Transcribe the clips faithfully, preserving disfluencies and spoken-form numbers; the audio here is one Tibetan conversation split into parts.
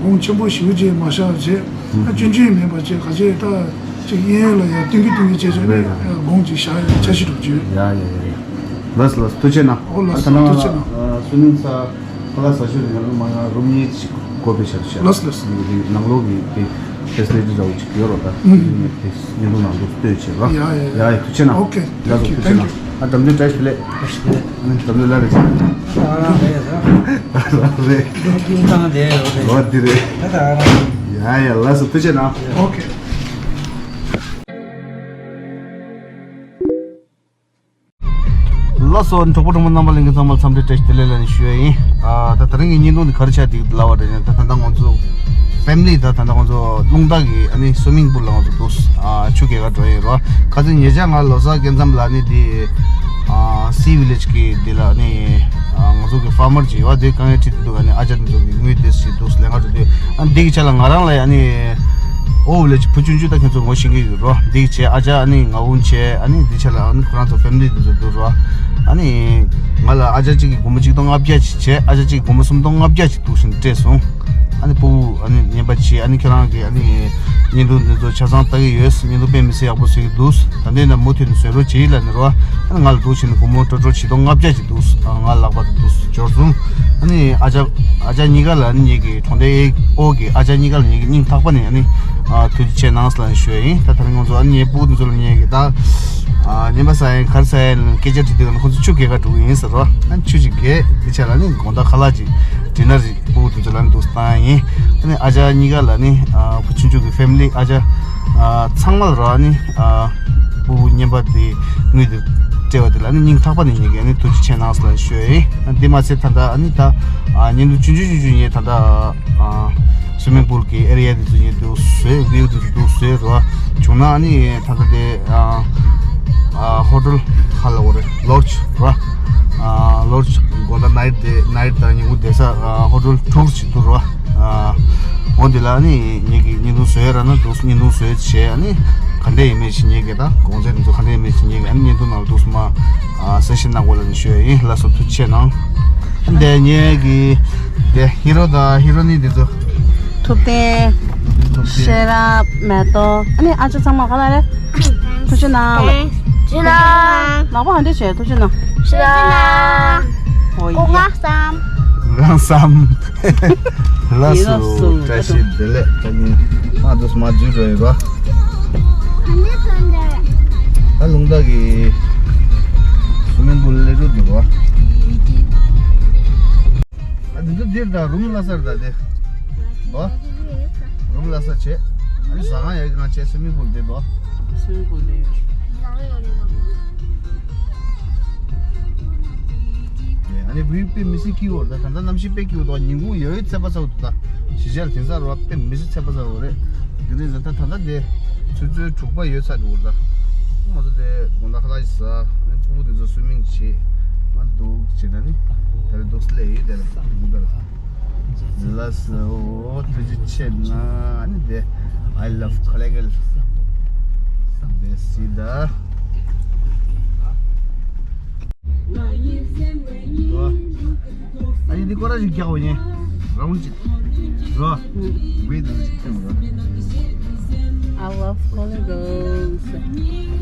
གོང་ཆེན་པོ་ཞེ་པོ་ཅིག་མ་བཞག་བྱས། ཨ་སྐྱོན་བརྗོད་མེད་པ་བྱས་ག་ཚད་ད་ཅིག་གཡས་གཡོན་ལ་ཡང་སྟོན་གྱི་སྟོན་གྱི་བྱས་བྱས་ནས་དགོངས་ཅིག་བཞག་ཡ་འཆར་གཞི་འདྲ་བོ་ཅིག་ཡོད། ཡ་ཡ་ཡ་ཡ། ལགས་སོ་ལགས་སོ། ཐུགས་རྗེ་གནང་། ཨོ་ལགས་སོ། ད་ནང་ཐུགས་རྗེ་གནང་། ཨ་སུ་ནིང་ས་ཁ་ལག་ཟ་ཤོས་དེ་ང་ལ་མ་ང་རུམ་གཉིས་ཅིག་དགོས་པའི་ཤར་ཤར། ལགས་སོ་ལགས་སོ། ནང་ལོགས་ཀྱི་དེ་ཕེ་སི་ལི་ཊི་འདྲ་བོ་ཅིག་ཡོད་རོགས་ད། ཨུམ། དེ་བརྙན་ཐུང་ནང་དུ་སྟོན་བྱེད་རོགས། ཡ་ཡ་ཡ། ཡ་ཡ་ཐུགས་རྗེ་གནང་། ཨོ་ཁེ། ལགས་སོ། ཐུགས་རྗེ་གནང་། ཨ་འགྲམ་དུ་བཀྲ་ཤིས་བདེ་ལེགས། བཀྲ་ཤིས་བདེ་ལེགས། ཨ་འགྲམ་དུ་ལ་རེ་བྱེད། ཨ་རང་རེད་ཡ་ཟེར། རང་རེད། ལོ་རྒྱུས་བཏང་དེ་ཡོད་རེད། ལོ་འདི་རེད། ད་ད་རང་། ཡ་ཡ་ལགས་སོ། ཐུགས་རྗེ་གནང་། ཨོ་ཁེ། ལགས་སོ། གྲོགས་པོ་གྲོགས་མོ་རྣམ་པ་ལྷན་རྒྱས་ཚང་མར་འཚམས་འདྲི་བཀྲ་ཤིས་བདེ་ལེགས་ལབ་ནས་ཞུ་ཡ་ཡིན། ཨ་ད་ད་རིང་གི་བརྙན་ཐུང་འདི་ག་རེ་ཆགས་འདུག་ལབ་པ་རེད་ན། ད་ད་ལྟ་ང་ཚོ་ཕེ་མི་ལི་ད་ད་ལྟ་ང་ཚོ་རླུང་རྟ་གི་ཨ་ནི་སུའི་མིང་པུལ་ལ་ང་ཚོ་འདུག་ཨ་ཆུ་རྐྱལ་ག་འགྲོ་ཡིན་རོ། ཁ་སང་ཉེ་ཆར་ང་ལོ་གསར་སྐབས་མཚམས་ལ་ཨ་ནི་འདི་ཨ་སི་ཝི་ལེ་ཇི་གི་འདི་ལ་ཨ་ནི་ཨ་ང་ཚོ་གི་ཕར་མར་ཅིག་ཡོད་པ་དེ་དཀའ་ངལ་འཕྲད་དེ་འདུག་ཨ་ནི་ཨ་ཅག་དེ་ཚོ་གི་དངུལ་དེ་ཞིག་འདུག་ལེན་ག་འགྲོ་དུས། ཨ་འདི་གི་ཆ་ལ་ང་རང་ལ་ཨ་ནི་ཨོ་ཝི་ལེ་ཇི་བུ་ཆུང་ཆུང་ད་ཁྱེད་ཚོ་ངོ་ཤེས་ཀྱི་ཡོད་རོ། འདི་གི་བྱས་ཨ་ཅག་ཨ་ནི་ང་འུན་བྱས་ཨ་ནི་འདི་ཆ་ལ་ཨ་ནི་ཁོ་རང་ཚོ་ཕེ་མི་ལི་འདི་ཚོ་འདུག་རོ། ཨ་ནི་ང་ལ་ཨ་ཅག་གཅིག་གི་སྒོར་མོ་གཅིག་སྟོང་ལྔ་བརྒྱ་ཅིག་བྱས། ཨ་ཅག་གཅིག་སྒོར་མོ་སུམ་སྟོང་ལྔ་བརྒྱ་ཅིག་འདུག་ཟེར་ནས་སྤྲད་སོང་། ཨ་ནི་སྤུ་གུ་ཨ་ནི་ཉན་པ་བྱས། ཨ་ནི་ཁྱེད་རང་གིས་ཨ་ནི་བརྙན་ཐུང་འདི་ཚོ་ཆ་ཚང་ལྟ་གི་ཡོད། བརྙན་ཐུང་དཔེ་མི་སྲིད་ཡག་པོ་བཟོས་ཀྱི་འདུག་ད་ལྟའི་ནང་མུ་མཐུད་ནས་བཟོ་རོགས་བྱེད་ལབ་ནས་རོ། ཨ་ནི་ང་ལ་འདུག་བྱས་ནས་སྒོར་མོ་སྤྲོ་སྤྲོ་བཞི་སྟོང་ལྔ་བརྒྱ་ཅིག་འདུག་ཨ་ང་ལག་པར་འདུག་འབྱོར་སོང་། ཨ་ནི་ཨ་ཅག་ཨ་ཅག་གཉིས་ཀ་ལ་ཨ་ནི་ངེད་ཀྱི་གྲོང་སྡེའི་ཨོ་གི་ཨ་ཅག་གཉིས་ཀ་ལ་ངེད་ཀྱི་སྙིང་ཐག་པ་ནས་ཨ་ནི་ཨ་ཐུགས་རྗེ་ཆེ་གནང་ཟེར་ལབ་ནས་ཞུ་ཡ་ཡིན། ད་ད་རིང་ང་ཚོ་ཨ་ནི་ངའི་སྤུ་གུ་དེ་ཚོ་ལ་ངེད་ཀྱི་ད་ཨ་ཉན་པ་ཟ་ཡ་ཡིན་ག་རེ་ཟ་ཡ་ཡིན་སྐད་ཆ་དྲིས་དུས་ཁོང་ཚོ་ཆུ་རྐྱལ་ག་འགྲོ་གི་ཡིན་ཟེར་རོ། ཨ་ནི་ཆུ་ཅིག་རྐྱལ་འདི་ཆ་ལ་ནི་དགོང་དག་ཁ་ལག་ཅིག་ཌི་ནར་ཅིག་སྤུ་གུ་དེ་ཚོ་ལ་ནི་འདུག་སེ་བཏང་ཡ་ཡིན། ཨ་ནི་ཨ་ཅག་གཉིས་ཀ་ལ་ནི་ཨ་བུ་ཆུང་ཆུང་གི་ཕེ་མི་ལི་ཨ་ཅག་ཨ་ཚང་མ་ལ་རོ། ཨ་ནི་ཨ་སྤུ་གུ་རྔན་པ་དེ་དངུལ་དེ་སྤྲད་པ་དེ་ལ་ནི་སྙིང་ཐག་པ་ནས་ངེད་ཀྱིས་ཨ་ནི་ཐུགས་རྗེ་ཆེ་གནང་ཟེར་ལབ་ཞུ་ཡ་ཡིན། ཨ་འདི་མ་ཚད་ད་ལྟ་ཨ་ནི་ད་ཨ་བརྙན་ཐུང་ཆུང་ཆུང་ཆུང་ཆུང་ངས་ད་ལྟ་ཨ་སུའི་མིང་པུལ་གྱི་ཨེ་རི་ཡ་དེ་ཚོ་ངས་འདུག་སེ་བཟོས། བིའུ་དེ་ཚོ་འདུག་སེ་བཟོས་རོ། བྱུང་ན་ཨ་ནི་ད་ལྟ་དེ་ཨ་ཨ་ཧོ་ཊེལ་ཧ་ལ་འོ་རེད། ལོ་ཇི་རོ། ཨ་ལོ་ཇི་དགོང་དག་ནའིཊ་དེ་ནའིཊ་དང་ཉིན་གུང་བསྡད་ས་ཨ་ཧོ་ཊེལ་དྲུག་ཅིག་འདུག་རོ། ཨ་འོ་འདི་ལ་ཨ་ནི་ངེད་ཀྱིས་བརྙན་ཐུང་བཟོས་ར་ན་འདུག་སེ་བརྙན་ཐུང་བཟོས་བྱས། ཨ་ནི་ག་འདྲ་ཡིན་མིན་ཞིག་ངེད་ཀྱིས་ད་གོང་ཚད་དེ་ཚོ་ག་འདྲ་ཡིན་མིན་ཞིག་ངེད་ཀྱིས་ཨ་ནི་བརྙན་ཐུང་ནང་ལ་འདུག་སེ་མ་ཨ་གསལ་བཤད་གནང་དགོས་ལབ་ནས་ཞུ་ཡ་ཡིན། ལགས་སོ། ཐུགས་རྗེ་ཆེ་གནང་། འདི་ངེད་ཀྱི་དེ་ཧི་རོ་དང་ཧི་རོ་ནི་དེ་ཚོ། ཐུབ་བསྟན། ཐུབ་བསྟན། ཤེས་རབ། མེ་ཏོག་ཨ་ནི་ཨ་ཅག་ཚང་མ་ག་ལ་རེད། ཐུགས་རྗེ་གནང་། ཐུགས་རྗེ་གནང་། ལག་པ་ག་འདྲ་བྱས། ཐུགས་རྗེ་གནང་། ཐུགས་རྗེ་གནང་། ཨོ་ཡ། སྐུ་ཁམས་བཟང་། སྐུ་ཁམས་བཟང་། ལགས་སོ། ལགས་སོ། བཀྲ་ཤིས་བདེ་ལེགས། ད་ནི་མ་འདུག་མ་འཛུལ་འགྲོ་ཡིན་རོ། ད་རླུང་རྟ་གི་སུའི་མིང་པུལ་སླེབས་འགྲོ་འདུག་རོ། ཨ་འདི་ཚོ་འདིར་ད་རུམ་ལ་སར་ད་དེ། བ། རུམ་ལ་སར་བྱས། ཨ་ནི་ཟ་ཁང་ཡག་གི་ཁང་བྱས། སུའི་མིང་པུལ་འདི་བ། སུའི་མིང་པུལ་འདི་ཡོད། ཨ་ནི་བུའི་དཔེ་མི་སྲིད་སྐྱིད་པོ་རེད། ད་ད་ལྟ་གནམ་གཤིས་དཔེ་སྐྱིད་པོ་འདུག་ཉིན་གུང་ཡོལ་ཚད་པ་ཚ་བོ་འདུག་ད་ཕྱི་རྒྱལ་དེང་སང་རོ་དཔེ་མི་སྲིད་ཚད་པ་ཚ་བོ་རེད། དེ་རིང་ད་ད་ད་ལྟ་དེ་ཆུ་ཚོད་དྲུག་པ་ཡོལ་ཚར་འགྲོ་གི་རེད་ད། ང་ཚོ་དེ་དགོང་དག་ཁ་ལག་ཞིག་ཟ། ཨ་ནི་སྤུ་གུ་དེ་ཚོ་སུའི་མིང་བྱེད། ང་འདུག་བྱེད་ན་ནི་ད་རེས་འདུག་སླེབས་ཡོད་དེ་ལ་ད་ལ། ལགས་སོ། ཐུགས་རྗེ་ཆེ་གནང་། ཨ་ནི་དེ་I love Kollegal། དེ་སྲིད་ད། ཨ་ནི་འདི་སྐོར་ར་ཞིག་རྒྱག་པ་ཡིན། རང་ཅིག་རོ། བི་དེ་ཅིག་ཐེངས་རོ། I love Kollegals། སྙིང་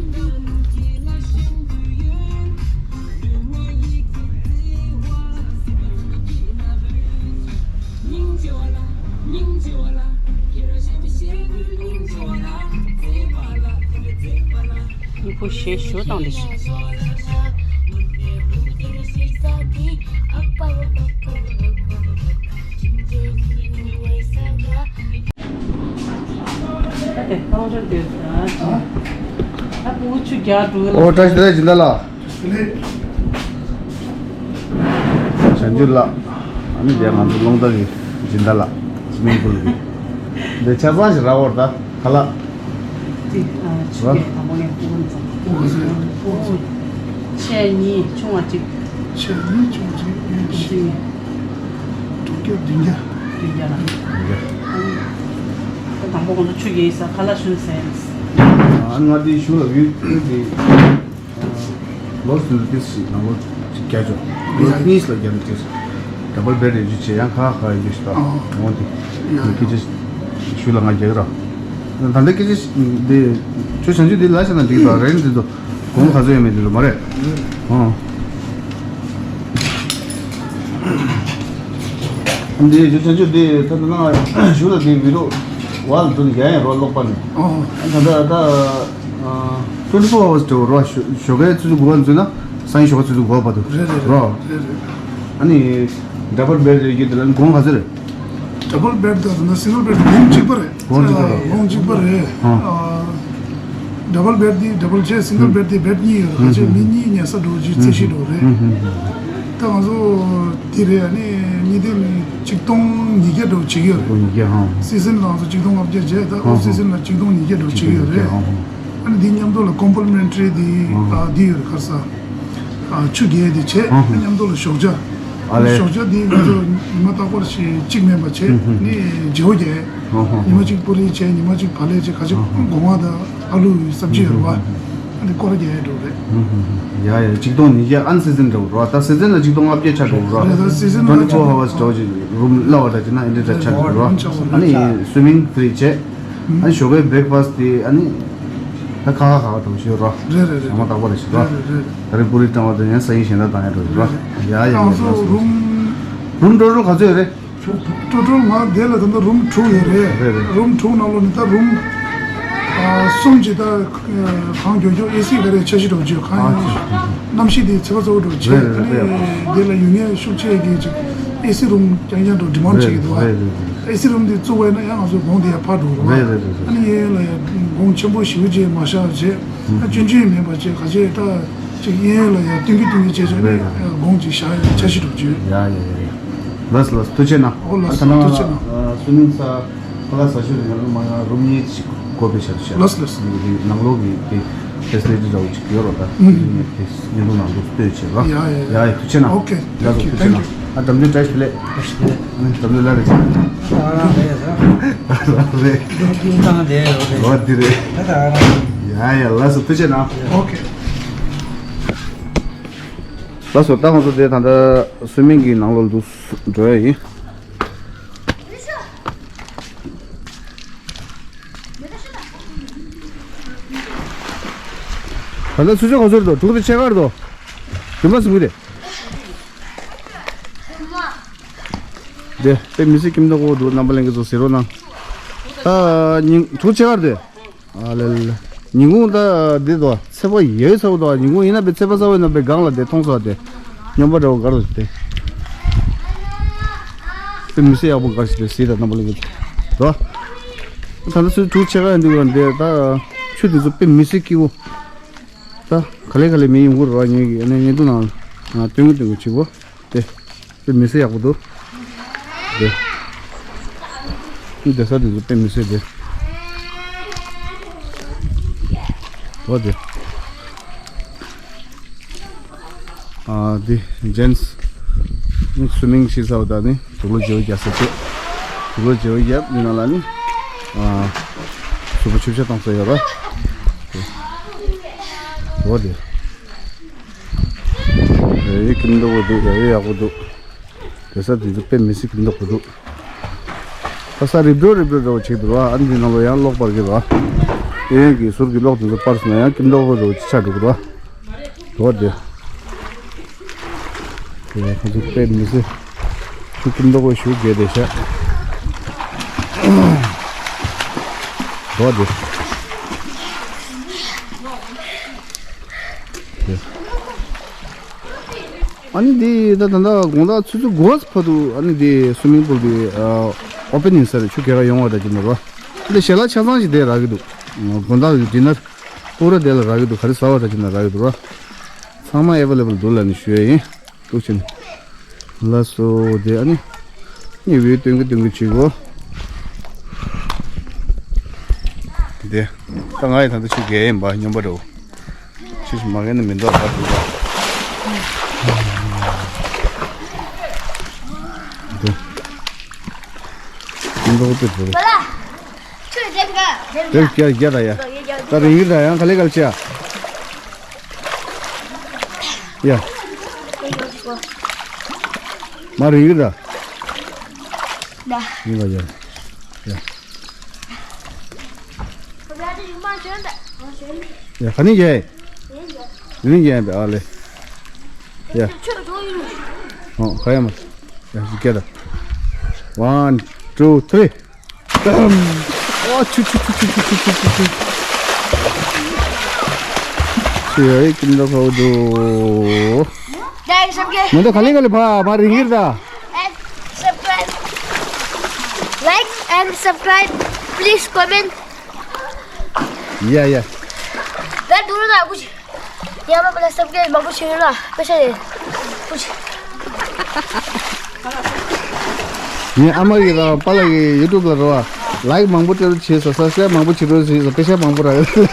པོ་ཞེ་ཞུ་དང་འདི་ཞིག་ཨ་ཏེ་ཏང་ཤོར་དེ། ཨ་ཕྲུ་གུ་ཆུ་རྒྱག་འགྲོ། ཨོ་བཀྲ་ཤིས་བདེ་ལེགས་སྦྱིན་བདག་ལགས། བྱང་ཆུབ་ལགས། ཨ་ནི་དེ་ང་ཚོ་རླུང་རྟ་གི་སྦྱིན་བདག་ལགས། སུའི་མིང་པུལ་གི། འདི་ཆ་ཚང་ཞིག་རག་པ་རེད་ད། ཁ་ལག་ཅིག་ཨ་ཆུ་རྒྱག་དང་པོ་ངས་སྤུ་གུ་ཚོ། སྤུ་གུ་ཚོ། ཆེ་གཉིས་ཆུང་བ་གཅིག་ཆེ་གཉིས་ཆུང་བ་གཅིག་ཡོད་ཀྱི། གཅིག་དྲུག་བརྒྱ་བདུན་བརྒྱ། བདུན་བརྒྱ་ལ། བདུན་བརྒྱ། ཨ་ནི་ད་དང་པོ་ཁོང་ཚོ་ཆུ་རྒྱག་ས་ཁ་ལག་ཞུ་ཟེར། ཨ་ང་དེ་ཞུ་ལ་ཡོད་ཡོད་དེ། ལོ་སུ་ཏིས་ཞིག་ནང་ལོ་ཅིག་བརྒྱ་ཆོག་ལོ་གཉིས་ལ་བརྒྱ་ནི་ཏིས། ཌབ་བལ་བེཌ་ཡོད་རྒྱུ་བྱས། ཡང་ཁ་ཁ་ཡོད་རྒྱུ་ཞིག་དང་། ཨོ། འོང་དེ། ཡ་ཡ། སྐད་ཆ་ཞུ་ལ་ང་རྒྱག་ར། ད་ལྟ་སྐད་ཆ་འདི་ཁྱོད་བྱང་ཆུབ་འདི་ལ་བྱས་ན་འགྲིག་དང་། རེད་འདི་ཚོ་གོང་ག་ཚོད་ཡོད་མེད་འདི་ཚོ་མ་རེད། ཨོ། འདི་ཁྱོད་བྱང་ཆུབ་འདི་ད་ལྟ་ན་ཞུ་ལ་འདི་བི་ཌི་ཡོ་ཝལ་འདི་ནས་རྒྱག་ཡིན་རོ། ཀློག་པ་ནས། ཨོ། ད་ལྟ་ད། ཨ། ཊུ་ཝེན་ཊི་ཕོར་ཨ་ཝར་སི་འགྲོ་རོ། ཞོགས་ཀའི་ཆུ་ཚོད་དགུ་པ་འཛུལ་ན་སང་ཉིན་ཞོགས་ཀའི་ཆུ་ཚོད་དགུ་པ་བར་དུ། རེད་རེད་རོ། རེད་རེད། ཨ་ནི་ཌབ་བལ་བེཌ་རེད་ཀྱི་དེ་ལ་གོང་ག་ཚོད་རེད། ཌབ་བལ་བེཌ་དང་ན་སིང་གལ་བེཌ་གོང་གཅིག་པ་རེད། གོང་གཅིག་པ་རེད། གོང་གཅིག་པ་རེད། ཨ། ཨ། ཌབ་བལ་བེཌ་དེ་ཌབ་བལ་བྱས། སིང་གལ་བེཌ་དེ་བེཌ་གཉིས་ཡོད་རེད། ཁ་ཆེ་མི་གཉིས་ཉལ་ས་འགྲོ་རྒྱུའི་ཚད་གཞི་འགྲོ་རེད། ད་ང་ཚོ་དེ་རེད། ཨ་ནི་གཉིས་དེ་ནི་ཆིག་སྟོང་ཉིས་བརྒྱ་འགྲོ་བྱེད་ཀྱི་ཡོད་རེད། ཉིས་བརྒྱ། ཨ། སི་ཛིན་ལ་ང་ཚོ་ཆིག་སྟོང་ལྔ་བརྒྱ་བྱས། ད་ཨོཕ་སི་ཛིན་ལ་ཆིག་སྟོང་ཉིས་བརྒྱ་འགྲོ་བྱེད་ཀྱི་ཡོད་རེད། ཨ་ནི་འདི་མཉམ་དུ་ལ་ཀོམ་པི་ལི་མེན་ཊི་རི་འདི། ཨ། འདི་ཡོད་རེད། ག་རེ་ཟ། ཨ། ཆུ་རྐྱལ་འདི་བྱས། ཨ། མཉམ་དུ་ལ་ཞོགས་ཇ། ཨ་ལས། ཞོགས་ཇ་འདི་ང་ཚོ་ཉི་མ་རྟག་པར་ཞིག་གཅིག་མིན་པ་བྱས། ཨ་ནི་བརྗེ་པོ་རྒྱག་ཨ་ཧ། ཉི་མ་གཅིག་པུ་རི་བྱས། ཉི་མ་གཅིག་བག་ལེབ་བྱས། ག་ཅིག་སྒོ་ང་དང་ཨ་ལུ་སབ་ཇི་ཡོད་རེད་པ། ཨ་ནི་སྐོར་ར་རྒྱག་འགྲོ་རེད། ཡ་ཡ། ཆིག་སྟོང་ཉིས་བརྒྱ་ཨན་སི་ཛིན་འགྲོ་རོ། ད་སི་ཛིན་ལ་ཆིག་སྟོང་ལྔ་བརྒྱ་ཆགས་འགྲོ་རོ། རེད། ད་སི་ཛིན་ལ་ཊུ་ཝེན་ཊི་ཕོར་ཨ་ཝར་སི་འགྲོ་ཅིག་རུམ་སླ་བ་འདྲ་ཅིག་ན་ཨེ་འདྲ་ཆགས་འགྲོ་རོ། ཨ་ནི་སུའི་མིང་ཕུལ་བྱས། ཨ་ནི་ཞོགས་པའི་བྷི་རེག་ཕ་སི་ཊི་དེ་ཨ་ནི་ད་ཁ་ཁ་ཁ་ཁ་འགྲོ་ཞིག་རོ། རེད་རེད་རེད། ཚང་མ་རྟག་པར་ཞིག་རོ། རེད་རེད་རེད། ད་རེས་པུ་རི་བཏང་བ་དང་ཡང་སང་ཉིན་གཞན་དག་བཏང་ཡ་འགྲོ་ཞིག་རོ། ཡ་ཡ་ཡ། ང་ཚོ་རུམ། རུམ་ཊོ་ཊལ་ག་ཚོད་ཡོད་རེད། ཊོ་ཊལ་ང་དེ་ལ་ད་ལྟ་རུམ་དྲུག་ཡོད་རེད། རེད་རེད། རུམ་དྲུག་ནང་ལོགས་ནས་ད་རུམ། ཨ། གསུམ་ཅིག་ད། ཨ། གང་མགྱོགས་མགྱོགས་ཨེ་སི་ག་རེ་འཆར་གཞི་འགྲོ་བྱོས། གང་ཡིན་གནམ་གཤིས་དེ་ཚ་བ་ཚ་བོ་འགྲོ་བྱས། རེད་རེད། ཨ་ནི་རེད། དེ་ལ་ཡོད་མཁན་ཤུགས་ཆེ་གི་ཅིག་ཨེ་སི་རུམ་རྐྱང་རྐྱང་འགྲོ་ཌི་མཱན་ཌི་བྱེད་ཀྱི་འདུག་བ། རེད་རེད་རེད། ཨེ་སི་རུམ་དེ་བཙུགས་པ་ཡིན་ན་ཡང་ང་ཚོ་གོང་དེ་ཡར་འཕར་འགྲོ་རེད་བ། རེད་རེད་རེད། ཨ་ནི་གཡས་གཡོན་ལ་ཡང་གོང་ཆེན་པོ་ཞེ་པོ་ཅིག་མ་བཞག་བྱས། ཨ། ཆུང་ཆུང་མིན་པ་བྱས། ག་ཅིག་ད་ཅིག་གཡས་གཡོན་ལ་ཡང་སྟོན་གྱི་སྟོན་གྱི་བྱས་བྱས་ནས། རེད་རེད། གོང་ཅིག་བཞག་ཡ་འཆར་གཞི་འགྲོ་བྱོས། ཡ་ཡ་ཡ་ཡ། ལགས་ལགས། ཐུགས་རྗེ་གནང་། ཨོ་ལགས་སོ། ད་ཐུགས་རྗེ་གནང་། ཨ། སུའི་མིང་ས་ཁ་ལག་ཟ་ཞོར་ཡང་མ་ཡང་རུམ་གཉིས་ཤིག་དགོས་པའི་ཆ་རེད་ཤག་ལགས་ལགས། འདི་ནང་ལོགས་ཀྱི་དེ་ཕེ་སི་ལི་ཊི་འདྲ་བོ་ཅིག་ཡོད་རོགས། ད་ཨུམ། དེ་བརྙན་ཐུང་ནང་དུ་སྤྲོད་བྱེད་རོགས། ཡ་ཡ་ཡ། ཡ་ཡ། ཐུགས་རྗེ་གནང་། ཨོ་ཁེ། ལགས་སོ། ཐུགས་རྗེ་གནང་། ཨ། འགྲམ་འདི་བཀྲ་ཤིས་བདེ་ལེགས། བཀྲ་ཤིས་བདེ་ལེགས། ཨ། འགྲམ་འདི་ལ་རེད་ཅིག་རང་རང་རེད་ཟེར། རང་རང་རེད། འགྲོ་ཀུན་བཏང་བསྡད་ཡོད་རེད། འོ་འདི་རེད། ད་ད་རང་རང་། ཡ་ཡ། ལགས་སོ། ཐུགས་རྗེ་གནང་། ཨོ་ཁེ། ལགས་སོ། ད་ང་ཚོ་དེ་ད་ལྟ་སུའི་མིང་གི་ནང་ལོགས་འདུག་འགྲོ་ཡ་ཡིན། ད་ལྟ་ཆུ་ཚོད་ག་ཚོད་རེད་འདུག་དྲུག་དང་ཕྱེད་ཀ་རེད་འདུག་རིམ་པ་ཟིན་གི་རེད། དེ་དཔེ་མི་སྲིད་ཁྱིམ་བདག་པོ་འདུག་རྣམ་པ་ལྷན་རྒྱས་ཚོ་གཟིགས་རོགས་གནང་། ད་ཉིན་དྲུག་ཕྱེད་ཀ་རེད་དེ། ཨ་ལེ་ལེ། ཉིན་གུང་ད་འདི་དོ་ཚད་པ་ཡོད་ཚ་བོ་དོ། ཉིན་གུང་ཡིན་ན་པའི་ཚད་པ་ཚ་བོ་ཡིན་ན་པའི་སྒང་ལ་དེ་མཐོང་སོང་དེ། སྨྱོན་པ་འདྲ་བོ་གར་དེ། དཔེ་མི་སྲིད་ཡག་པོ་གར་ཞིག་དེ་གཟིགས་དང་རྣམ་པ་ལྷན་རྒྱས་དོ། ད་ལྟ་ཚོད་དྲུག་ཕྱེད་ཀ་ཡང་འདུག་ར། འདི་ད་ཆུ་དེ་ཚོ་དཔེ་མི་སྲིད་སྐྱིད་པོ། ད་ག་ལེ་ག་ལེ་མི་ཡོང་གི་རེད་བ། ངེད་ཀྱི་ཨ་ནི་བརྙན་ཐུང་ནང་ལ་སྟོན་གི་སྟོན་གི་བྱེད་པོ་དེ། དཔེ་མི་སྲིད་ཡག་པོ་འདུག་དེ། དེ་ས་དེ་ཚོ་དཔེ་མི་སྲིད་དེ། འོ་དེ། ཨ། དེ་ཇེན་སི་སུའི་མིང་ཤེས་ཚར་བ་དང་ནི་དུག་ལོག་བརྗེ་པོ་རྒྱག་ས་བྱས། དུག་ལོག་བརྗེ་པོ་རྒྱབ་འདི་ནང་ལ་ནི། ཨ། གཟུགས་པོ་ཆུ་བྱ་བཏང་ས་ཡོད་ར། དེ། འོ་དེ། ཡ་ཡི་ཁྱིམ་མདོག་པོ་འདུག་ཡ་ཡི་ཡག་པོ་འདུག་དེ་ས་དེ་ཚོ་དཔེ་མི་སྲིད་ཁྱིམ་མདོག་པོ་འདུག་ད་ས་རིབ་འགྲོ་རིབ་འགྲོ་འདྲ་བོ་བྱེད་འདུག་ར། ཨ་ནི་འདི་ནང་ལོ་ཡང་གློག་སྤར་གྱི་ར། གཡས་གཡོན་གྱི་ཟུར་གྱི་གློག་དེ་ཚོ་སྤར་སོང་ན་ཡང་ཁྱིམ་མདོག་པོ་འདྲ་བོ་ཅིག་ཆགས་འགྲོ་གི་ར། འོ་དེ། དེ་ཁོ་ཚོ་དཔེ་མི་སྲིད། ཆུ་ཁྱིམ་མདོག་པོ་ཞུ་གས་དེ་ཤ། འོ་དེ། དེ། ཨ་ནི་འདི་ད་ད་ལྟ་དགོང་དག་ཆུ་ཚོད་དགུ་པ་བར་དུ་ཨ་ནི་འདི་སུའི་མིང་པུལ་འདི་ཨ་ཨོ་པེན་ཡིན་ས་རེད། ཆུ་རྐྱལ་ག་ཡོང་བ་ད་ཅི་མ་རོ། འདི་ཞལ་ལག་ཆ་ཚང་ཞིག་དེ་རག་གི་འདུག་དགོང་དག་གི་ཌི་ནར་པུ་ར་དེ་ལ་རག་གི་འདུག་ག་རེ་ཟ་བ་ད་ཅི་མ་རག་གི་འདུག་རོ། ཚང་མ་ཨེ་ཝེ་ལེ་བལ་འདུག་ལབ་ནས་ཞུ་ཡ་ཡིན། ཐུགས་རྗེ་ཆེ། ལགས་སོ། དེ་ཨ་ནི་ཉེ་བའི་སྟོན་གི་སྟོན་གི་བྱེད་གོ། དེ་ད་ང་ཡི་ད་ལྟ་ཆུ་རྐྱལ་ཡིན་པ་སྨྱོན་པ་འདྲ་བོ། ཆུ་ཞིག་མ་རྐྱལ་ན་མི་འདུག་ཨ། ད་དེ་འདུག་དེ་འདུག་དེ་རྒྱ་རྒྱ་ད་ཡ། ད་རིང་གི་ད་ཡང་ག་ལེ་ག་ལེ་བྱེད་ཡ། ཡ། མ་རིང་གི་ད། ད། ཡིན་ལ་ཡ། ཡ། ཡ་ག་ནས་ཡས། ཡིན་ཡས་པས་ཨ་ལེ། ཡ། ཨོ་ག་ཡ་མ། ཡ་ཞིག་སྐད་ད། One, two, three. ཨོ་ཆུ་ཆུ་ཆུ། ཆུ་ཡ་ཀིམ་ད་ཁའོ་དོ། ད་ཡིན་སམ་གེ། མི་འདུག་ག་ལེ་ག་ལེ་ཕ་མ་རིང་གིར་ད། And subscribe. Like and subscribe. Please comment. ཡ་ཡ། ད་དུང་ལ་ཀུ་ཅི། ཡ་མ་པ་ལ་སབ་སྐྱེལ་མང་པོ་བྱེད་ཡོད་ལ་པེ་ཤ་ཡེ། ཀུ་ཅི། ངའི་ཨ་མ་གིས་ར་པཱ་ལགས་ཀྱི་ཡུ་ཊུབ་ལ་རོ། ལའིཀ་མང་པོ་སྤྲད་རོགས་བྱེད་ཟེར། སབ་སི་ཀ་རའིབ་མང་པོ་བྱེད་རོགས་བྱེད་ཟེར། པེ་ཤ་མང་པོ་རག་ཡོད་ལ།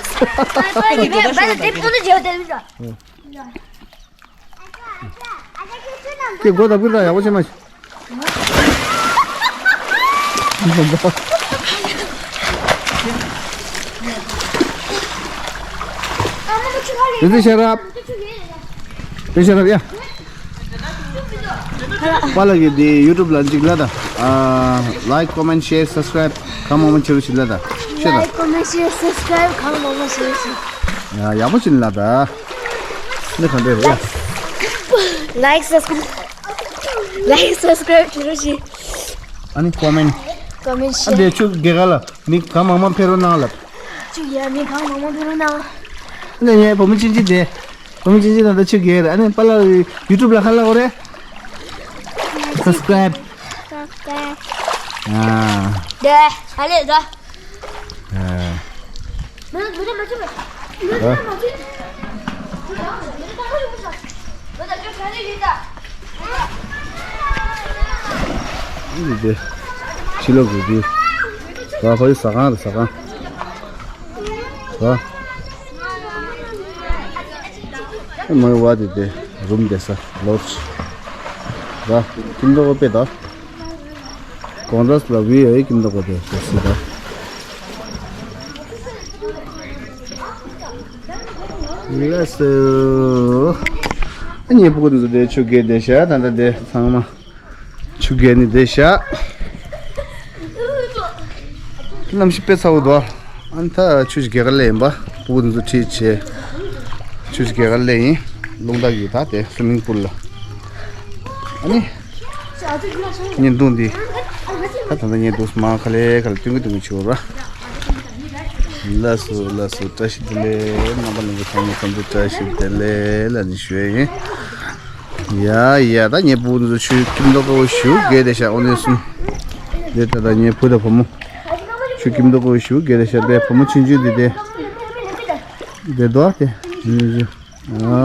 ཀྱི་སྒོ་ད་བུད་ར་ཡག་པོ་བྱེད་མ། དེ་ཚེ་ཤ་རབ། དེ་ཤ་རབ་ཡ། པཱ་ལགས་ཀྱི་དེ་ཡུ་ཊུབ་ལ་འཇིགས་ལ་དང་། ལའིཀ་ཀོ་མེན་ཤེར་སབ་སི་ཀ་རའིབ་གང་མང་མང་བྱེད་རོགས་བྱེད་ལ་དང་། ཤེས་དང་། ལའིཀ་ཀོ་མེན་ཤེར་སབ་སི་ཀ་རའིབ་གང་མང་མང་བྱེད་རོགས་བྱེད། ཡ་ཡག་པོ་བྱེད་ལ་དང་། འདི་གང་འདྲ་རེད་ཡ། ལའིཀ་སབ་སི་ཀ་རའིབ། ལའིཀ་སབ་སི་ཀ་རའིབ་བྱེད་རོགས་བྱེད། ཨ་ནི་ཀོ་མེན། ཀོ་མེན་ཨ་ཤེར། འདི་ཆུ་དགེ་ག་ལ་མི་གང་མང་མང་ཕེབས་རོགས་གནང་ལབ། ཆུ་ཡ་མི་གང་མང་མང་ཕེབས་རོགས་གནང་། ཨ་ནི་ངའི་བུ་མོ་ཆུང་ཆུང་དེ། བུ་མོ་ཆུང་ཆུང་ད་ལྟ་ཆུ་དགེ་རེད། ཨ་ནི་པཱ་ལགས་ཡུ་ཊུབ་ལ་ཁ་ལག་འོ་རེད། སབ་སི་ཀ་རའིབ། སབ་སི་ཀ་རའིབ། ཨ། དེ་ཧ་ལས་ད། ཨ། འདི་དེ་ཕྱི་ལོགས་ཀྱི་རྒྱུ། ད་ཁོ་ཡི་ཟ་ཁང་རེད། ཟ་ཁང་། ད་ཨེ་མོའི་བ་དེ་དེ་རུམ་དེ་ས་ལོར་ཆི། ད་ཀིམ་ཏོག་པེ་ད། གོང་ས་ལ་བི་ཨེ་ཀིམ་ཏོག་པེ་དེ་ས་སི་ད། ལགས་སོ། ཨ་ནི་ཕྲུ་གུ་འདི་ཚོ་དེ་ཆུ་རྐྱལ་བསྡད་ཤག་ད་ལྟ་དེ་ཚང་མ་ཆུ་རྐྱལ་ནས་བསྡད་ཤག་གནམ་གཤིས་དཔེ་ཚ་བོ་འདུག་ཨ་ནི་ད་ཆུ་ཞིག་རྐྱལ་ག་ལེ་ཡིན་པ། ཕྲུ་གུ་འདི་ཚོ་ཁྲིད་བྱས་ཆུ་ཞིག་རྐྱལ་ག་ལེ་ཡིན། རླུང་རྟ་གི་ད་དེ་སུའི་མིང་པུལ་ལ། ཨ་ནི་བརྙན་ཐུང་འདི་ད་ད་ལྟ་བརྙན་ཐུང་མ་ག་ལེ་ག་ལེ་སྟོན་གི་སྟོན་གི་བྱེད་ར། ལགས་སོ་ལགས་སོ། བཀྲ་ཤིས་བདེ་ལེགས། རྣམ་པ་ལྷན་རྒྱས་ཚང་མ་ཚང་མ་བཀྲ་ཤིས་བདེ་ལེགས་ལ་ནི་ཞུ་ཡ་ཡིན། ཡ་ཡ་ད་ངའི་བུ་འདི་ཚོ་ཆུ་ཀིམ་ཏོག་པོ་ཞུ་དགོས་དེ་ཤ་ཨོ་ནེ་སུམ། དེ་ད་ད་ངའི་བུ་དང་བུ་མོ་ཆུ་ཀིམ་ཏོག་པོ་ཞུ་དགོས་དེ་ཤ། དེ་བུ་མོ་ཆུང་ཆུང་དེ་དེ་དེ་དོ་དེ་ཨ་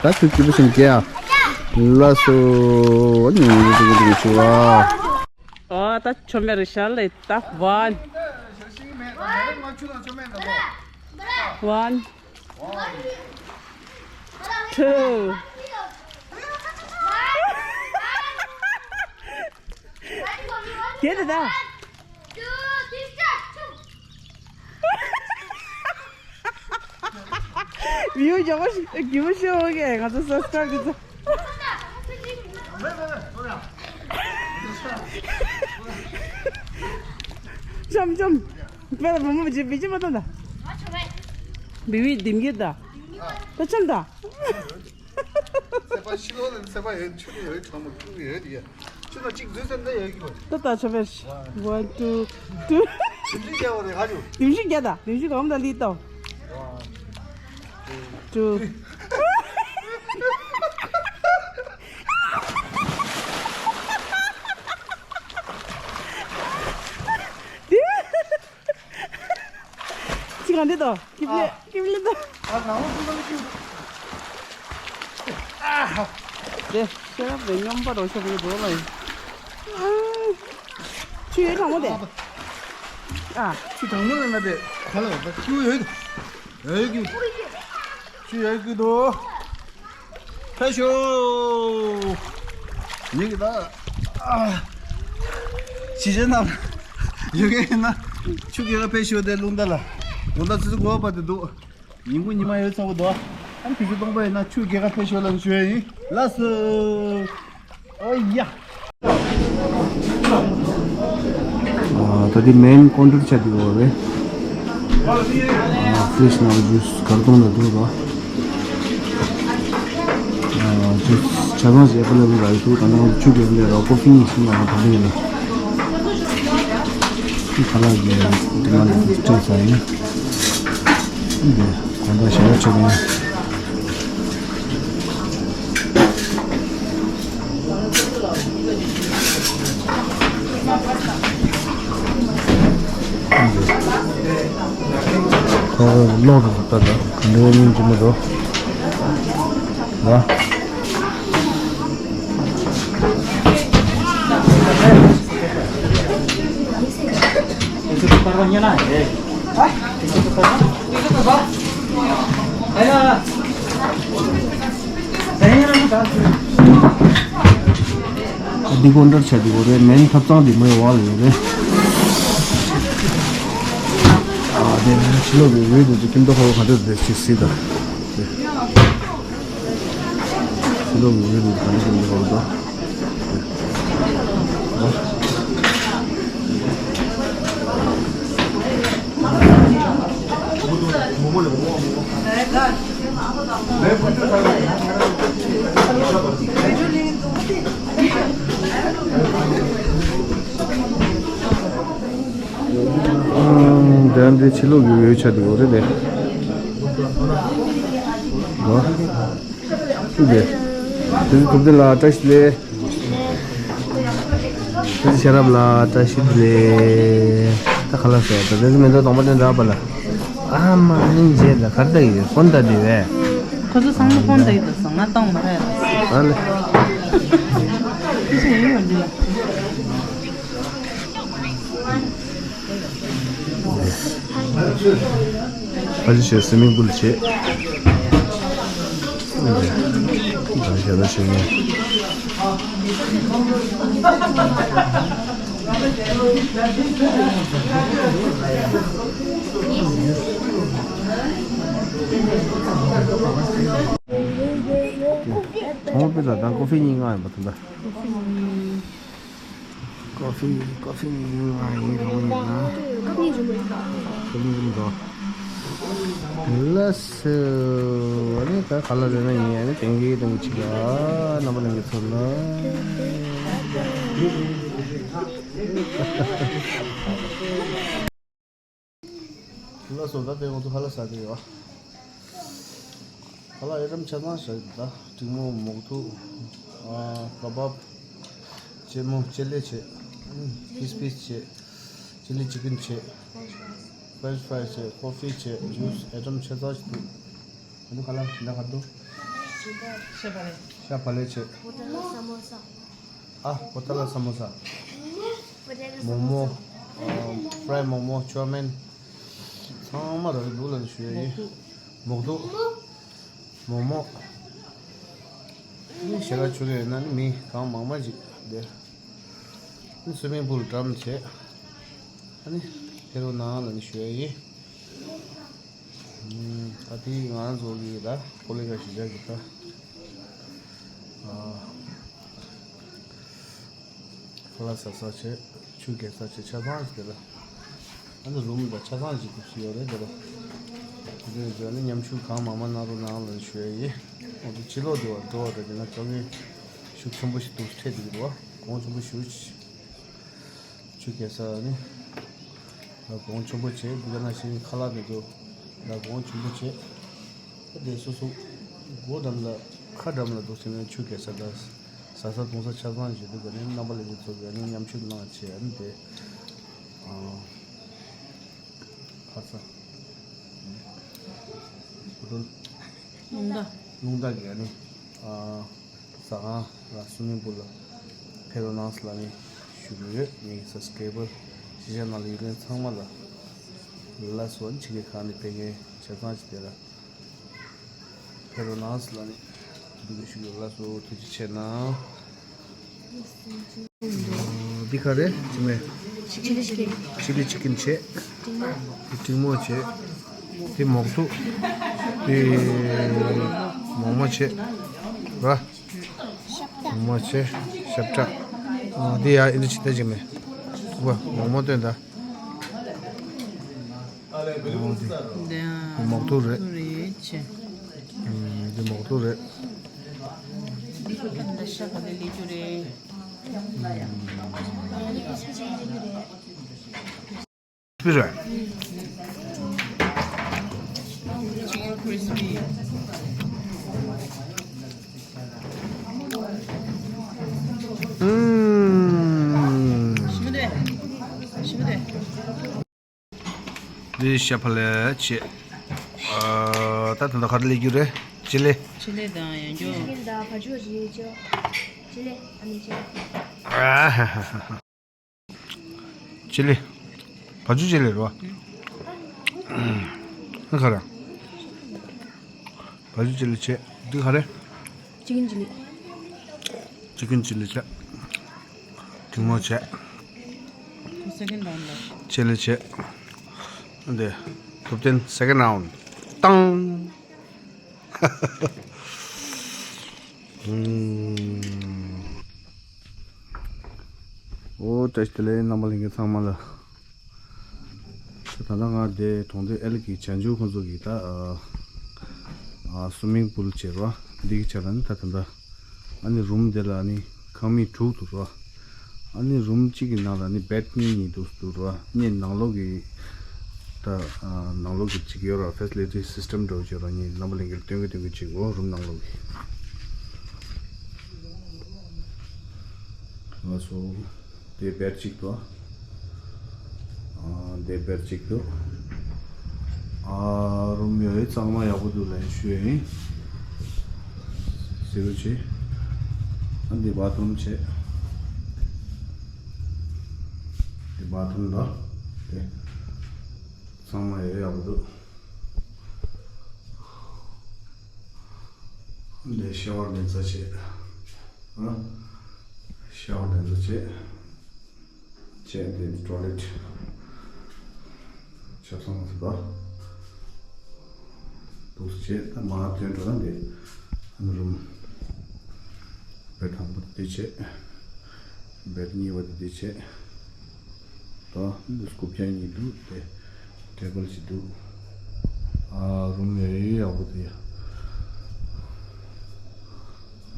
ད་ཆུ་སྐྱིད་པོ་ཞིག་རྐྱལ་ཡ། ལགས་སོ། ཨ་ནི་ངའི་བུ་འདི་ཚོ་ཆུ་བ། ཨ་ད་ཆོ་མེ་རི་ཤ་ལེ་ད་ཝན། ཝན། ཊུ། གལ་ཏེ་ད། བིའུ་རྒྱག་པ་ཞིག་རྒྱུ་མ་ཤོར་བ་གི་ང་ཚོ་སབ་སི་ཀ་རའིབ་གི་ཚོ། ཆོམ་ཆོམ། དཔེ་ལ་བུ་མོ་བྱེད་བི་ཅི་མ་གཏོང་ད། བི་བི་ལྡེམ་གྱི་ད། ད་ཆོམ་ད། སེ་པ་ཤི་ལོ་ལ་སེ་པ་ཡོད་ཆུ་ཡོད་གྲང་མོ་ཀུ་ཡོད་ཡ། ཆུ་ན་གཅིག་འཛུལ་ཟེར་འདི་ཡོད་ཀྱི་མ། ད་ད་ཆོམ་པས། One, two, two. ལྡེམ་ཤུགས་རྒྱག་པ་རེད་ཧ་ཅུ། ལྡེམ་ཤུགས་རྒྱག་ད། ལྡེམ་ཤུགས་གང་ད་ལི་ཏོ། One, two, two. ཅི་གང་འདི་དོ། ཀིབ་ལེ། ཨ། ཀིབ་ལེ་དོ། ཨ། ནང་ལོགས་ཀིབ་ལེ་ཀིབ། ཨ། དེ་ཤེས་རབ་དེ་སྙོམས་པ་རོ་ཤོག་གི་འགྲོ་ལ་ཡིན། ཨ། ཆུ་ཡོད་གྲང་མོ་དེ། ཨ། ཆུ་གྲང་མོ་ལ་ན་དེ་ག་ལ་ཡོད་ཆུ་ཡོད། ཡོད་ཀྱི། ཆུ་ཡོད་ཀྱི་འདུག་ཕེབས་ཤོག་ཡིན་གྱི་ད། ཨ། གཞིས་བྱེས་རྣམས་ཡོད་མཁན་ཡིན་ན་ཆུ་རྐྱལ་ག་ཕེབས་ཤོག་དེ་རླུང་རྟ་ལ། རླུང་རྟ་ཙི་ཙི་གོ་བ་དེ་འདུག་ཉིན་གུང་ཉི་མ་ཡོད་ཚ་བོ་འདུག་ཨ་ནི་དུས་ཚོད་སྟོང་པ་ཡིན་ན་ཆུ་རྐྱལ་ག་ཕེབས་ཤོག་ལབ་ནས་ཞུ་ཡ་ཡིན། ལགས་སོ། ཨོ་ཡ། ཨ། ད་དེ་མེན་ཀོན་ཊར་ཆགས་འདུག་པ་རེད། ཨ། ཕི་རིཇ་ནང་ཇུས་གར་ཐུང་ལ་འདུག་ར། ཨ། ཇུས་ཆ་ཚང་ཞིག་ཨེ་ཝེ་ལེ་བལ་རག་གི་འདུག་ད་ནང་ཆུ་གི་ཡོང་ལས་ར་ཀོ་ཕི་ཡིན་ཞིག་ལ་ད་ལེ་ཡིན་ལ། ཁ་ལག་གི་དེ་ནང་ལ་སྤྲད་ཚར་ཡིན། འདི་གོང་ད་ཞེ་དྲག་ཆེ་གི་ཡིན། ཁོ་ལོག་ཏུ་ཟུག་པ་དང་ག་འདྲའི་སྙིང་རྗེ་མོ་འདུག་ལ། འདི་ཀོན་ཊར་ཆགས་འདུག་པ་རེད། མེན་ཐབ་ཚང་འདི་མོའི་འོག་ལ་ཡོད་རེད། ཨ། དེ་ཕྱི་ལོགས་ཀྱི་འོད་དེ་ཚོ་ཁྱིམ་ཐོག་ཁོ་ག་འདྲ་རེད་ཅིག་གཟིགས་དང་། དེ་ཕྱི་ལོགས་ཀྱི་འོད་དེ་ག་འདྲ་ཁྱིམ་ཐོག་ཁོ་དང་། ཨང་། དེ་འདི་ཕྱི་ལོགས་ཀྱི་འོད་ཆགས་འདུག་རེད་དེ། ཨོ། ཐུགས་རྗེ། དེ་ཚོ་ཐུབ་བསྟན་ལགས་བཀྲ་ཤིས་བདེ་ལེགས། དེ་ཚོ་ཤེས་རབ་ལགས་བཀྲ་ཤིས་བདེ་ལེགས། ད་ག་ལ་ཟེར་ད་དེ་ཚོ་མེ་ཏོག་གདོང་པ་དེ་འདྲ་པ་ལ། ཨ་མ་སྙིང་རྗེ་ལ་གར་ལྟ་ཡི་ཕོན་ལྟ་དེ་བས། ཁོ་ཚོ་ཚང་མ་ཕོན་ལྟ་ཡི་འདུག་སོང་ང་གཏོང་མ་རེད་ལ། ཨ་ལེ། ཁྱི་ཤི་ཡིན་ཡོད་འདི་ལ། ཕ་ཇི་བྱས་སི་མིང་པུལ་བྱས། ད་ཞེ་ད་ཞེ་ངས། ཐོང་པེ་ད་དང་ཀོ་ཕི་གཉིས་མངགས་ཡིན་པ་ད་ལྟ། ཀོ་ཕི། ཀོ་ཕི་གཉིས་མངགས་ཡིན་རུང་ཡིན་ན། ཀོ་ཕི་གཉིས་འདུག་ལགས་སོ། ཨ་ནི་ད་ག་ལ་རེད་ན་ཡིན། ཨ་ནི་ཏན་གི་ཏན་གི་ཆིག་ལ་རྣམ་པ་ལྷན་རྒྱས་ཚོ་ལ། ལགས་སོ། ད་དེ་ང་ཚོ་ཁ་ལག་ཟ་གི་ཡོད། ཁ་ལག་ཨེ་ཊམ་ཆ་ཚང་བཞག་གི་འདུག་ད་འབྲིང་མོ། མོག་ཐུག་ཨ། ཀ་བབ། ཅེ་མོ། ཅེ་ལེ་བྱས། ཨ་ནི་ཕིས་ཕིས་བྱས། ཅི་ལི་ཅི་ཀིན་བྱས། ཕེན་ཕྲེན་ཕ་རའི་བྱས། ཀོ་ཕི་བྱས། ཇུས། ཨེ་ཊམ་ཆ་ཚང་ཞིག་འདུག་ཨ་ནི་ཁ་ལག་ཞིག་འདྲ་ག་འདུག་ཤ་བག་ལེབ། ཤ་བག་ལེབ་བྱས། ཨ། པོ་ཏ་ལ་ས་མོ་ས། མོག་མོག་ཨ། ཕ་རའི་མོག་མོག་ཅོ་མེན། ཚང་མ་རག་གི་འདུག་ལབ་ནས་ཞུ་ཡ་ཡིན། མོག་ཐུག་མོག་མོག་ཨ་ནི་ཞེ་དྲག་ཆུ་ལེན་ན་ནི་མི་གང་མང་མང་ཅིག་བསྡད། ཨ་ནི་སུའི་མིང་པུལ་འགྲམ་བྱས། ཨ་ནི་ཕེབས་རོགས་གནང་ལབ་ནས་ཞུ་ཡ་ཡིན། ཨ། དེ་ང་རང་ཚོ་གི་ད་ཀོ་ལི་ག་གཞིས་ཆགས་ཀྱི་ད། ཨ། ཁ་ལག་ཟ་ས་བྱས། ཆུ་རྐྱལ་ས་བྱས། ཆ་ཚང་ཞིག་དེ་ལ། ཨ་ནི་རུམ་དང་ཆ་ཚང་ཞིག་ཐུབ་སུ་ཡོད་རེད་དེ་ལ། དེ་འདྲ་ཡོད་ཙང་ནི་མཉམ་ཞུགས་གང་མང་མང་གནང་རོགས་གནང་ལབ་ཞུ་ཡ་ཡིན། འོ་དེ་ཕྱི་ལོགས་དེ་བར་འགྲོ་བ་དང་དེ་ན་དཀའ་ངལ་ཤུགས་ཆེན་པོ་ཞིག་འདུག་འཕྲད་དེ་གི་འདུག་བ། གོང་ཆེན་པོ་ཞུ། ཆུ་རྐྱལ་ས་ནི་ལ་གོང་ཆེན་པོ་བྱས། འདི་ག་ནང་བཞིན་ཁ་ལག་དེ་ཚོ་ལ་གོང་ཆེན་པོ་བྱས། ད་དེ་སོ་སོ་སྒོ་འགྲམ་ལ་ཁ་འགྲམ་ལ་འདུག་ཟེར་ན་ཆུ་རྐྱལ་ས་དང་ཟ་ས་འཐུང་ས་ཆ་ཚང་བྱེད་དུས་ག་ནས་རྣམ་པ་ལྷན་རྒྱས་ཚོ་ག་ནས་མཉམ་ཞུགས་གནང་བྱས། ཨ་ནི་དེ་ཨ་ཕ་ས་ཧུ་ཏོལ། རླུང་རྟ། རླུང་རྟ་གི་ཨ་ནི་ཨ། ཟ་ཁང་ལ་སུའི་མིང་པུལ་ལ་ཕེབས་རོགས་གནང་ཟེར་ལབ་ནས་ཞུ་གི་ཡོད། ངའི་སབ་སི་ཀེ་རའི་བར་གཞིས་ཆགས་ནང་ལ་ཡོད་མཁན་ཚང་མ་ལ་ལགས་སོ། ཕྱི་རྒྱལ་ཁག་ནས་ཕེབས་མཁན་ཆ་ཚང་ཅིག་དེ་ལ་ཕེབས་རོགས་གནང་ཟེར་ལབ་ནས་འདུག་གི་ཞུ་གི་ཡོད། ལགས་སོ། ཐུགས་རྗེ་ཆེ་གནང་། འདི་ག་རེ་ཅི་མེད། ཅི་ལི་ཅི་ཀིན་བྱས། འདི་ཀྲིག་མོག་བྱས། འདི་མོག་ཐུག་འདི་མོག་མོག་བྱས། ར། མོག་མོག་བྱས། ཞབས་ཁྲ། ཨ། འདི་ཡ་ཨི་འདྲ་ཅིག་བལྟས་ཅིག་མེད། ཐུག་པ་མོག་མོག་སྟོན་ད། འདི་མོག་ཐུག་རེད། ཐུག་རེད་ཆེ། ཨ། འདི་མོག་ཐུག་རེད། འདི་ཤ་ག་ལེ་ལེ་རྒྱུ་རེད། སྤི་ར། Chicken crispy. ཨུམ། ཞིམ་པོ་འདུག་ཞིམ་པོ་འདུག་འདི་ཤ་ཕ་ལས་ཆེ། ཨ། ད་ད་ལྟ་ག་རེ་ལས་རྒྱུ་རེད། ཅི་ལེ། ཅི་ལེ་དང་ཡང་འཇོ། ཅི་ལེ་དང་བ་ཇུ་ཅི་ལེ་ཅི་ལེ། ཨ་ནི་ཅི་ལེ། ཨ་ཧ་ཧ་ཧ། ཅི་ལེ། བ་ཇུ་ཅི་ལེ་རེད་བ། ཨ་ག་རེ། བ་ཇུ་ཅི་ལེ་བྱས། འདི་ག་རེ། ཅི་ཀེན་ཅི་ལི། ཅི་ཀེན་ཅི་ལི་བྱས། གྲིང་མོ་བྱས། Second round ལ། ཅི་ལེ་བྱས། འདི། ཐུབ་བསྟན་second round། ཏང་། ཨོ། བཀྲ་ཤིས་བདེ་ལེགས། རྣམ་པ་ལྷན་རྒྱས་ཚང་མ་ལ། ད་ལྟ་ང་དེ་གྲོང་སྡེ་ཨེལ་གྱི་བྱང་ཆུབ་ཁོང་ཚོ་གི་ད། ཨ། ཨ། སུ་མིང་པུལ་བྱས་རོ། འདི་གི་ཆ་ལ་ནི་ད་ད་ལྟ་ཨ་ནི་རུམ་དེ་ལ་ནི་ཁང་མིག་དྲུག་འདུག་རོ། ཨ་ནི་རུམ་གཅིག་གི་ནང་ལ་ནི་བེད་གཉིས་གཉིས་འདུག་འདུག་རོ། གཉིས་ནང་ལོགས་ཀྱི་ད། ཨ། ནང་ལོགས་ཀྱི་གཅིག་ཡོད་རོ། ཕེ་སི་ལི་ཊི་སི་སི་ཊམ་འདྲ་བོ་ཅིག་ཡོད་རོ། གཉིས་རྣམ་པ་ལྷན་རྒྱས་སྟོན་གྱི་སྟོན་གྱི་གཅིག་འོ། རུམ་ནང་ལོགས་ཀྱི། ལགས་སོ། དེ་བེད་གཅིག་འདུག་ཨ། དེ་བེད་གཅིག་འདུག་ཨ། རུམ་ཡོད་གཙང་མ་ཡག་པོ་འདུག་ལན་ཞུ་ཡིན། ཟེར་རོ་ཆེ། ཨ། འདི་བ་ཐི་རུམ་བྱས། འདི་བ་ཐི་རུམ་ལ། དེ་གཙང་མ་ཡོད་ཡག་པོ་འདུག་འདི་ཤ་ཝར་ལེན་ས་བྱས། ཨ། ཤ་ཝར་ལེན་ས་བྱས། བྱས་ཏེ་ཊོ་ལེཊ་ཆབ་གསང་ཟིན་པ་འདུག་སེ་བྱས། ད་མར་ཐོན་འགྲོ་ན་འདི་ཨ་ནི་རུམ་བེད་དང་པོ་དེ་བྱས། བེད་གཉིས་པ་དེ་འདི་བྱས། ད་འདི་རྐུབ་བཀྱག་གཉིས་འདུག་དེ་ཊེ་བལ་ཞིག་འདུག་ཨ། རུམ་ཡ་ཡི་ཡག་པོ་འདུག་ཡ།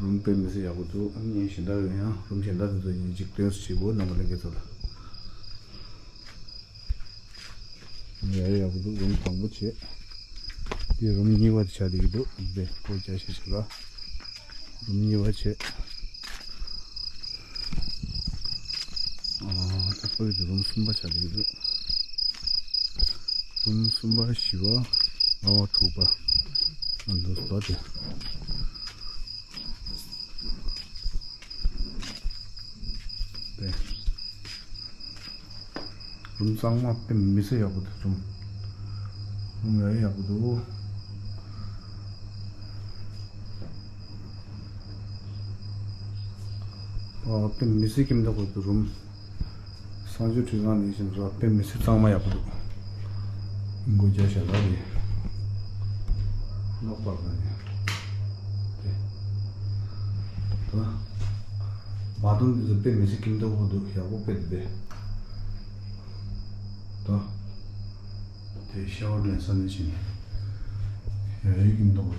རུམ་དཔེ་མི་སྲིད་ཡག་པོ་འདུག་ཨ་ནི་གཞན་དག་ཡང་རུམ་གཞན་དག་དེ་ཚོ་ཡིན་གཅིག་སྟོན་སུ་བྱེད་དགོས། རྣམ་པ་ལྷན་རྒྱས་ཚོ་ལ། ཡ་ཡག་པོ་འདུག་རུམ་དང་པོ་བྱས། དེ་རུམ་གཉིས་པ་དེ་ཆགས་བསྡད་ཀྱི་འདུག་དེ་སྒོ་རྒྱག་ཤེས་ཤིག་ལ། རུམ་གཉིས་པ་བྱས། ཨ། ད་ཕ་གི་དེ་རུམ་གསུམ་པ་ཆགས་བསྡད་ཀྱི་འདུག་རུམ་གསུམ་པ། བཞི་པ། ལྔ་པ། དྲུག་པ། ཨ། འདུག་སེ་དེ། དེ། རུམ་གཙང་མ་དཔེ་མི་སྲིད་ཡག་པོ་འདུག་རུམ། རུམ་ཡ་ཡག་པོ་འདུག་ཨ། དཔེ་མི་སྲིད་ཁྱིམ་བདག་པོ་འདུག་རུམ། གསང་སྤྱོད་ཁྲི་ཁང་ནས་བཞིན་ར་དཔེ་མི་སྲིད་གཙང་མ་ཡག་པོ་འདུག་སྒོ་རྒྱག་ཤ་ལ་རེད། ལོག་པར་ལ་ནས། དེ། ད། བ་ཐི་རུམ་འདི་ཚོ་དཔེ་མི་སྲིད་ཁྱིམ་བདག་པོ་འདུག་ཡག་པོ་དཔེ་འདུག་དེ། ད། དེ་ཤ་ཝར་ལེན་ས་ནས་ཕྱིན། ཡ་ཡི་ཁྱིམ་བདག་པོ་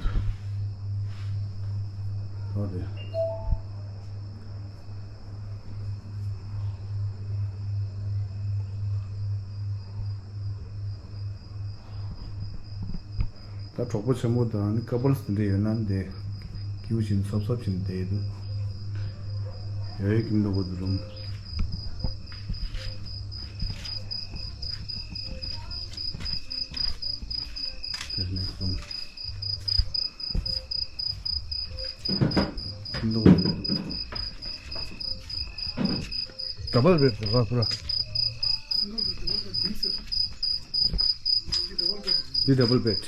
འདུག་ད་དེ། ད་གྲོགས་པོ་ཆེན་པོ་དང་ནི་ཀ་པལ་སི་དེ་འདྲ་ཡོད་ན་འདི་སྐྱིད་པོ་བྱས་ནས་སོབ་སོབ་བྱས་ནས་བསྡད་འདུག་ཡ་ཡི་ཁྱིམ་བདག་པོ་འདུག་རུམ། དེ་ནས་རུམ། ཌབ་བལ་བེཌ་རེད་པ། འདི་ཌབ་བལ་བེཌ།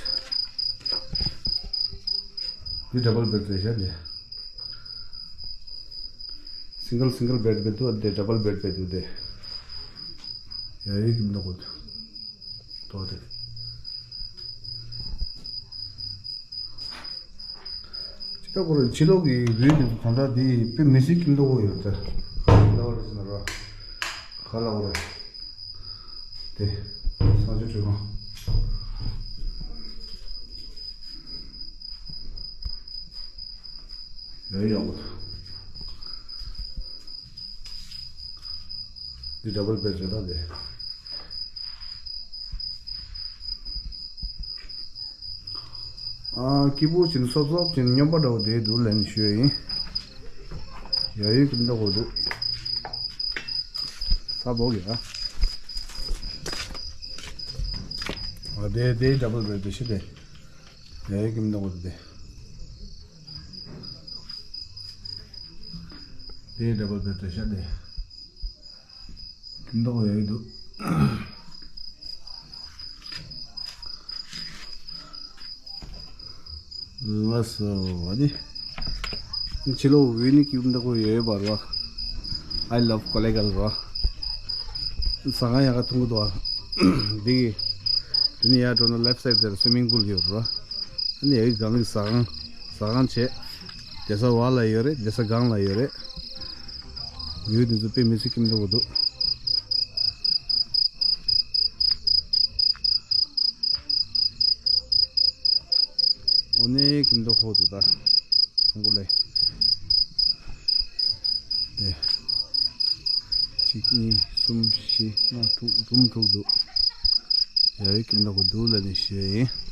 འདི་ཌབ་བལ་བེཌ་རེད་ཤག་འདི། སིང་གལ་སིང་གལ་བེཌ་བེད་འདུག་དེ་ཌབ་བལ་བེཌ་བེད་འདུག་དེ། ཡ་ཡི་ཁྱིམ་བདག་པོ་འདུག་ཏོ་དེ། ད་ཁོ་རང་ཕྱི་ལོགས་ཀྱི་བིའུ་དེ་ཚོ་ད་ལྟ་དེ་དཔེ་མི་སྲིད་ཀྱི་མདོག་པོ་ཡོད་ད། ག་ལ་བ་རེད་ཟེར་ན་ར། ག་ལ་བ་རེད། དེ། ས་ཆ་བྲོས་ཁང་། ཡོད་ཡོད་གོ། འདི་ཌབ་བལ་བེཌ་རེད་ད་དེ། ཨ། སྐྱིད་པོ་ཅན་སོབ་སོབ་ཅན་སྨྱོན་པ་འདྲ་བོ་དེ་འདུག་ལབ་ནས་ཞུ་ཡ་ཡིན། ཡ་ཡོད་ཀྱི་མདོག་གོ་འདུག་ས་བོག་ཡ། ཨ། དེ་དེ་ཌབ་བལ་བེཌ་དེ་ཤི་དེ། ཡ་ཡོད་ཀྱི་མདོག་གོ་འདུག་དེ། དེ་ཌབ་བལ་བེཌ་དེ་ཤ་དེ། ཀུན་ཏུ་ཡོད་འདུག་ལགས་སོ། ཨ་ནི། ཕྱི་ལོགས་བིའུ་ནི་ཀུན་ཏུ་ཡོད་པ་རེད་བ། I love Kollegal རེད་བ། ཟ་ཁང་ཡག་ག་མཐོང་གི་འདུག་བ། འདི་གི། དེ་ནས་ཡར་འགྲོ་ན་ལེཕ་སའིཌ་དེར་སུའི་མིང་པུལ་ཡོད་རེད་བ། ཨ་ནི་ཡ་གི་སྒང་གི་ཟ་ཁང་། ཟ་ཁང་བྱས། བསྡད་ས་བར་ལ་ཡོད་རེད། བསྡད་ས་སྒང་ལ་ཡོད་རེད། ཡུལ་འདི་ཚོ་དཔེ་མི་སྲིད་ཀྱི་མདོག་འདུག་འོ་ནས་ཀྱི་མདོག་ཁོག་འདུག་ད། ཁོང་ཁོ་ལས། དེ། གཅིག་གཉིས་གསུམ་བཞི་ལྔ་དྲུག་འབུམ་དྲུག་འདུག་ཡ་ཡོད་ཀྱི་མདོག་འདུག་ལབ་ནས་ཞུ་ཡ་ཡིན།